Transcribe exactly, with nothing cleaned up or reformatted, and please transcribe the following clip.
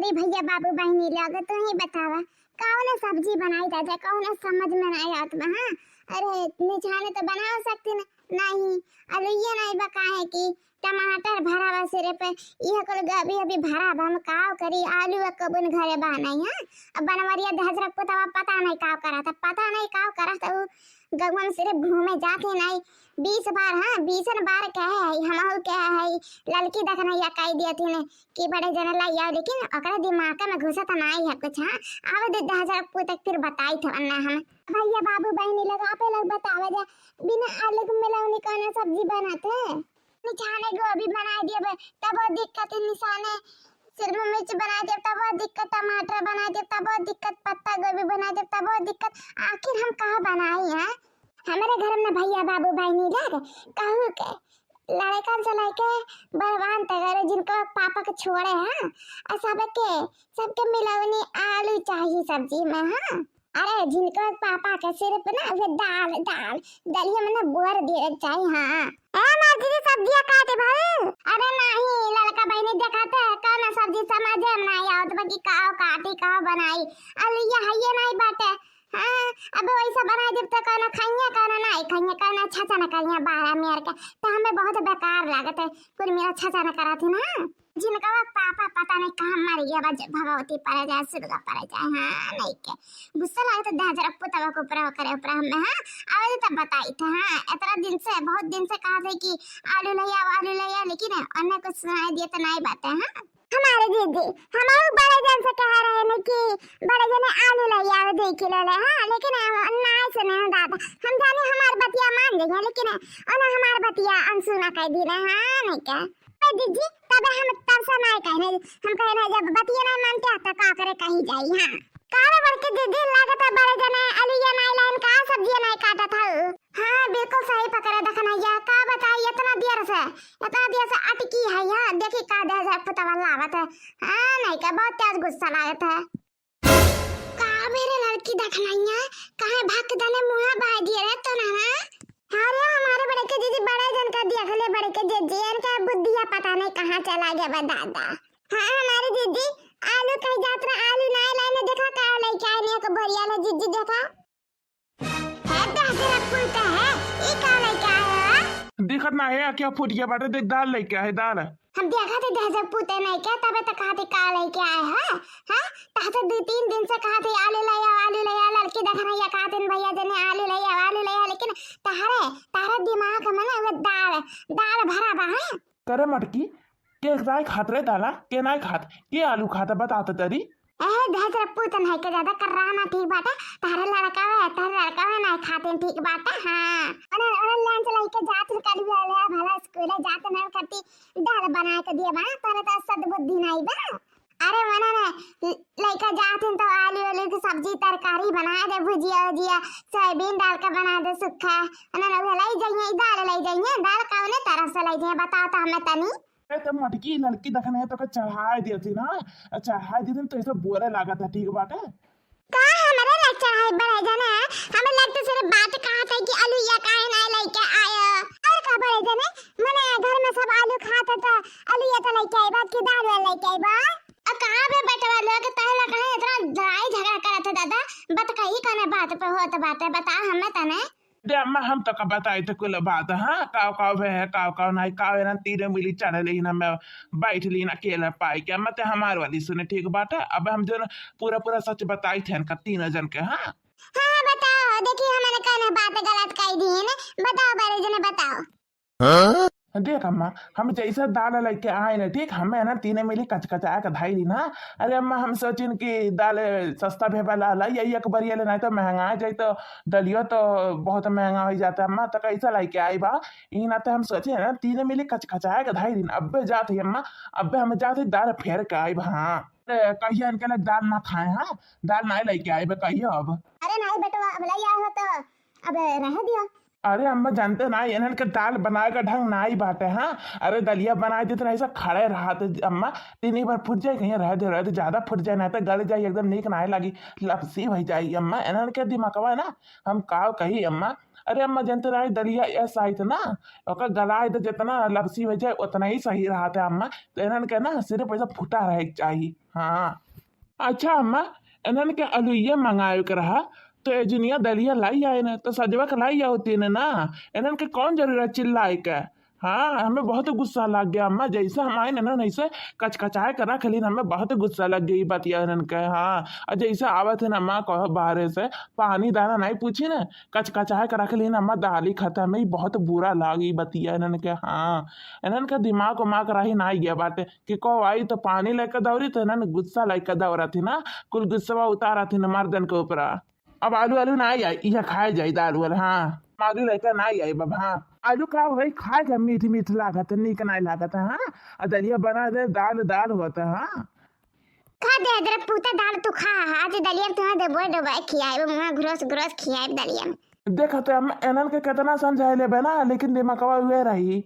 अरे भैया, बाबू, बहिनी लोग, तू ही बतावा, कौन सब्जी बनाई दादा, कौन समझ में नहीं आवत बा, हाँ? अरे, निछाने तो बना सकती न, नहीं, अलुइये नहीं बा, काहे कि टमाटर भरा बा सिर्फ, इहे कुल गोभी अभी भरा बा, हम काव करी, आलू वा कबुन घरे बा नहीं, हाँ? अब बनवरिया दहजरा पुतवा पता नहीं काव करत है, पता नहीं काव करत है, उ गौवा में सिर्फ घूमे जात ही नहीं, बीस बार, हाँ, बीसन बार कहे है, हमहू कहे है, ललकी दखनैया कह दिया थी ने कि बड़े जने लाई आओ, लेकिन ओकरे दिमाग में घुसत नहीं है कुछ, हाँ? आवे दे दहजरा पुतक फिर बताई थे वरना हम। भैया, बाबू, बहिनी लोग, आपे लोग बतावे दे, बिना आलू के मिलौनी कौन सब्जी बनत है? निछाने गोभी बनाई दिए बे, तबो दिक्कत है, निछाने शिमला मिर्च बनाई दिए, तबो दिक्कत, टमाटर बनाई दिए, तबो दिक्कत, पत्ता गोभी बनाई दिए, तबो दिक्कत। आखिर हम कहाँ बनाई हैं? हमारे घर में भैया, बाबू, बहिनी लोग, कहू के लड़कन से लेके बलवान तक, अरे, जिनको पापा के छोड़े हैं, और सबके, सबके मिलौनी आलू चाहिए सब्जी में, हाँ। अरे, जिनको पापा के सिर्फ ना वे दाल, दाल, दलिया में ना बोर दिए चाहिए, हाँ। ए, माँ, दीदी, सब्जियाँ काटे भाई। अरे नहीं, लड़का बहिनी देखाते हैं, कौन सब्जी समझे में नहीं आवत बा कि काव काटी, काव बनाई। अलुइया हइये नहीं बाटे। हाँ, अब वैसा बनाई देब तो कौन खाइए, कौन नहीं खाइए, कौन छचन करिए बारह मेर के। तो हमें बहुत बेकार लागत है, कुल मेरा छचन करा थी ना। जिनका वो पापा पता नहीं कहाँ मर गया बा, जब भगवती पड़े जाए, सुरगा पड़े जाए, हाँ, नहीं के। गुस्सा लागत है, दहजरा पुतवा के ऊपर, ओकरे ऊपर हमें, हाँ, आवे तो तब बताई थे, हाँ, इतना दिन से, बहुत दिन से कहा थे कि आलू ले आओ, आलू ले आओ, लेकिन उन्हें कुछ सुनाई दिया तो नहीं बात है, हाँ। हमारे दीदी, हम और बड़े जन से कह रहे हैं कि बड़े जने आलू ले आओ, दो किलो ले, हाँ, लेकिन हम ना सुने हैं दादा, हम जाने हमार बतिया मान जाइए, लेकिन उन्हें हमार बतिया अनसुना कर दी रहे, हाँ, नहीं क्या? ए दीदी, तबे हम तब से नहीं कहने, हम कहने जब बतिया नहीं मानते हैं, तो का करे कही जाई, हाँ। का रे बड़की दीदी, लागत है बड़े जने अलुइया नहीं लाइन, का सब्जियां नहीं काटत हऊ? हाँ, बिल्कुल सही पकड़े दखनैया, का बताई इतना देर से, इतना देर से अटकी है यहाँ, देखी का दे जाए पुतवा लावत है। हाँ, नहीं का बहुत तेज गुस्सा लागत है। का मेरे लड़की दखनैया, काहे भक दने मुँह बाय दिए रे तो ना? अरे हमारे बड़े के जीजी बड़े जन का दिया खले बड़े के जीजी, इनका बुद्धिया पता नहीं कहाँ चला गया बा दादा। हाँ हमारे जीजी, आलू कहीं जात रहा, आलू ना लाए ना, देखा का लेके आए नहीं को बोरिया ले जीजी, देखा। है दहजरा पुतवा है, ई का लेके आया? देखत ना है क्या फुटिया बाटे, देख दाल लेके आए, दाल। हम देखा थे दहजरा पुतवा नहीं क्या, तबे तो कहा थे का लेके आए है, हाँ? कहा थे दो तीन दिन से कहा थे आलू ले आओ, आलू ले आओ, लड़की दखनैया कहा थे भैया जने आलू ले आओ, आलू ले आओ, लेकिन तारे, तारे दिमाग में ना वो दाल, दाल भरा बा, हाँ? करे मटकी, के नाय खात रे दाला, के नाय खात, के आलू खात बता तो तरी। ए, दहजरा पुतवा नहीं के ज्यादा कर रहा ना, ठीक बाटे, तारे लड़का है, तारे लड़का है ना खाते ठीक बाटे, हाँ। अरे, अरे, लंच लेके जात काली वाले भला स्कूल जात ना करती, दाल बना के दिए बा, तोरे तो सद्बुद्धि नहीं बा। अरे मने ने, ल-, लइका जात हन तो आलू, आलू की सब्जी, तरकारी बनाए दे, भुजिया, उजिया, सोयाबीन डाल के बनाए दे सुक्खा। अने ने उहे लई जइहे, दाल लई जइहे, दाल कौने तरह से लई जइहे, बताओ तो हमें तनी। ए, तो मटकी लड़की देखने तो के चढ़ाए देती ना, चढ़ाए देती तो ऐसे बोरे लागत है, ठीक बाटे। का हमरे लग चढ़ाई बड़े जने? हमें लग तो सिर्फ बात कहा था कि अलुइया काहे ना लेके आयो। और का बड़े जने? मने घर में सब आलू खात तो अलुइया तो लेके आई बा कि दाल वाल लेके आई बा? आ कहाँ बे बेटवा लोग तहला काहे इतना लड़ाई झगड़ा करत है दादा? बात कही कौने बात पे होत बाटे बता हमें तने। दे अम्मा, हम तो का बताई थे कुल बात, हाँ, काव काव भे है, काव काव नहीं, काव है ना, तीनों मिली चढ़ ली ना, मैं बैठ ली ना अकेला पाई के, अम्मा ते हमार वाली सुने, ठीक बात है। अब हम जो ना पूरा पूरा सच बताई थे इनका तीनों जन के, हाँ। हाँ, बताओ, देखी हमने कौन बात गलत कही दी है ना, बताओ बड़े जने बताओ। हाँ? देख अम्मा, हम जैसे दाल लेके आए ना, ठीक, हमें ना तीने मिली कचकचा के धाई ली ना। अरे अम्मा, हम सोचिन कि दाल सस्ता भेबा ला ला, यही एक बरिया ले, नहीं तो महंगा जाई, तो दलियो तो बहुत महंगा हो जाता अम्मा, तो कैसे लेके आई बा? ई ना तो हम सोचे ना, तीने मिली कचकचा के धाई ली ना। अब्बे जात ही अम्मा, अब्बे हम जात ही दाल फेर के आई बा। हाँ, अरे कहिया इनके लिए दाल ना खाए, हाँ, दाल नहीं लेके आई बा कहियो अब। अरे नहीं बेटवा, अब ले आए हो तो अब रह दिया। अरे अम्मा, जानते ना, इन्हन के दाल बनाए का ढंग नाई बाटे, हाँ। अरे दलिया बनाए देते ना, ऐसा खड़े रहत अम्मा, तीन ही बार फुट जाए, कहीं रह दे, रह दे, ज्यादा फुट जाए ना तो गल जाए, एकदम नीक नाई लागी, लपसी हो जाए अम्मा। इन्हन के दिमागवा है ना, हम काव कही अम्मा, अरे अम्मा, जनते रही दलिया ऐसा आई था ना, ओकर गलाए तो जितना लपसी हो जाए उतना ही सही रहत है अम्मा। तो इन्हन के ना सिर्फ ऐसा फूटा रहे के चाहिए। हाँ। अच्छा अम्मा, इन्हन के अलुइया मंगाए के रहा, तो ए जुनिया दलिया लाई आए न, तो सजवा के लाई होती न ना, इन्हन के कौन जरूरत चिल्लाए के? हाँ, हमें बहुत गुस्सा लग गया अम्मा, जैसे हम आए ना, ना, ऐसे कचकचाए के रख लीन, हमें बहुत गुस्सा लग गई बतिया इन्हन के। हाँ, और जैसे आवत है ना अम्मा, कहो बाहरे से, पानी दाना नहीं पूछी ना, कचकचाए के रख लीन अम्मा, दाली खत्म है, बहुत बुरा लागी बतिया इन्हन के। हाँ, इन्हन के दिमाग उमाग रही ना गया बाटे कि को आई तो पानी लेके दौड़ी, तो इन्हन गुस्सा लेके दौड़त है ना, कुल गुस्सा उतारत है ना मर्दन के ऊपर। अब आलू, आलू ना आई, यह खाए जाई दाल वाल। हाँ, आलू लेकर ना आई बाबा। हाँ, आलू का भाई खाए के मीठ मीठ लागत है, नीक नहीं लागत है। हाँ, और दलिया बना दे, दाल दाल होता है। हाँ, खा दे इधर पूता दाल तू खा। आज दलिया तुम्हें देबो डुबाए खियाए, मुँह घुरोस घुरोस खियाए दलिया में। देखत है हम इन्हन के कितना समझाए लेबे ना, लेकिन दिमागवा उहे रही।